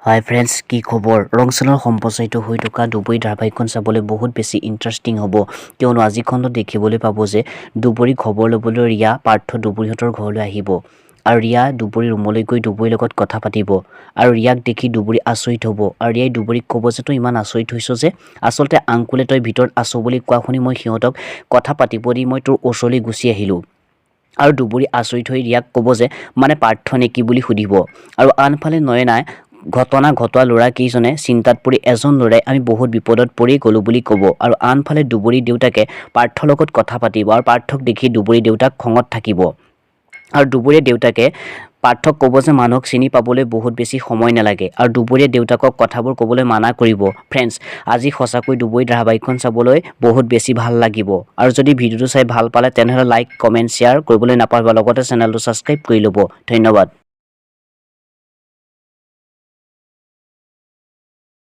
হাই friends, কি খবৰ? ৰং চেনেলত সম্প্ৰচাৰিত হৈ থকা দুবৰি ধাৰাবাহিকখন চাবলৈ বহুত বেছি ইণ্টাৰেষ্টিং হ'ব, কিয়নো আজি খণ্ডত দেখিবলৈ পাব যে দুবৰি খবৰ ল'বলৈ ৰিয়া, পাৰ্থ দুবৰিহঁতৰ ঘৰলৈ আহিব আৰু ৰিয়া দুবৰি ৰুমলৈ গৈ দুবৰিৰ লগত কথা পাতিব আৰু ৰিয়াক দেখি দুবৰি আচৰিত হ'ব আৰু ৰিয়াই দুবৰিক ক'ব যে তই ইমান আচৰিত হৈছ যে? আচলতে আংকুলে তই ভিতৰত আছ বুলি কোৱা শুনি মই সিহঁতক কথা পাতিব দি মই তোৰ ওচৰলৈ গুচি আহিলোঁ। আৰু দুবৰি আচৰিত হৈ ৰিয়াক ক'ব যে মানে পাৰ্থ নেকি বুলি সুধিব। আৰু আনফালে নয়নাই ঘটনা ঘটোৱা ল'ৰাকেইজনে চিন্তাত পৰি এজন ল'ৰাই আমি বহুত বিপদত পৰি গ'লোঁ বুলি ক'ব। আৰু আনফালে দুবৰি দেউতাকে পাৰ্থৰ লগত কথা পাতিব আৰু পাৰ্থক দেখি দুবৰি দেউতাক খঙত থাকিব আৰু দুবৰীয়ে দেউতাকে পাৰ্থক ক'ব যে মানুহক চিনি পাবলৈ বহুত বেছি সময় নালাগে আৰু দুবৰীয়ে দেউতাকক কথাবোৰ ক'বলৈ মানা কৰিব। ফ্ৰেণ্ডছ, আজি সঁচাকৈ দুবৰি ধাৰাবাহিকখন চাবলৈ বহুত বেছি ভাল লাগিব। আৰু যদি ভিডিঅ'টো চাই ভাল পালে, তেনেহ'লে লাইক, কমেণ্ট, শ্বেয়াৰ কৰিবলৈ নাপাহৰিব। লগতে চেনেলটো ছাবস্ক্ৰাইব কৰি ল'ব। ধন্যবাদ।